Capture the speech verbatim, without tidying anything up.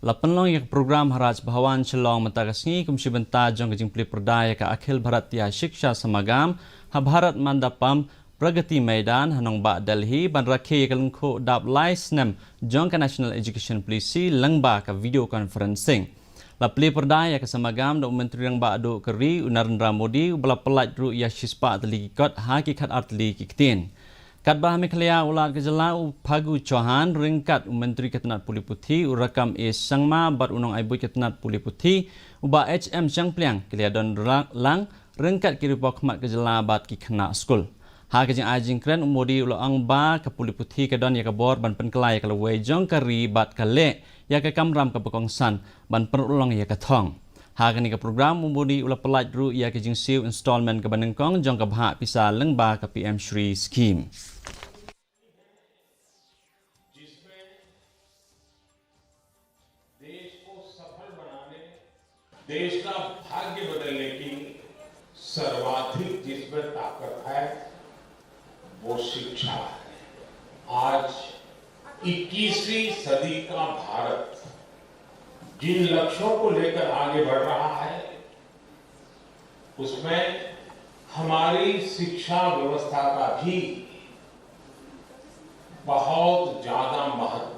La pynlong ïa ka program ha Raj Bhavan Shillong mynta ka sngi kum shi bynta jong ka jingplie pyrda ïa ka Akhil Bharatiya Shiksha Samagam ha Bharat Mandapam, Pragati Maidan, ha nongbah Delhi, ban rakhe ïa ka lyngkhuh dap lai snem jong ka National Education Policy lyngba ka video conferencing. La plie pyrda ïa ka samagam da u Myntri Rangbah Duh ka ri, u Narendra Modi, uba la pyllait ruh ïa shispah tylli ki kot ha ki khatar tylli ki ktien. Katba ha Meghalaya, u Lat ka jylla u Phagu Chauhan ryngkat u Myntri ka tnat pule puthi u Rakkam A Sangma bad u nongai buit ka tnat pule puthi u Bah H M Shangpliang ki la ïadon ra-, lang ryngkat ki riewpawkhmat ka jylla bad ki khynnah skul. Ha ka jingai jingkren, u Modi u la ong ba ka pule puthi ka don ïa ka bor ban pynkylla ïa ka lawei jong ka ri bad ka leh ïa ka kamram kaba kongsan ban pynurlong ïa ka thong. Ha kane ka program, u Modi u la pyllait ruh ïa ka jingsiew installment kaba nyngkong jong ka bhah pisa lyngba ka P M Shri Scheme. देश को सफल बनाने, देश का भाग्य बदलने की सर्वाधिक जिसमें ताकत है, वो शिक्षा है। आज इक्कीसवीं सदी का भारत जिन लक्ष्यों को लेकर आगे बढ़ रहा है, उसमें हमारी शिक्षा व्यवस्था का भी बहुत ज्यादा महत्व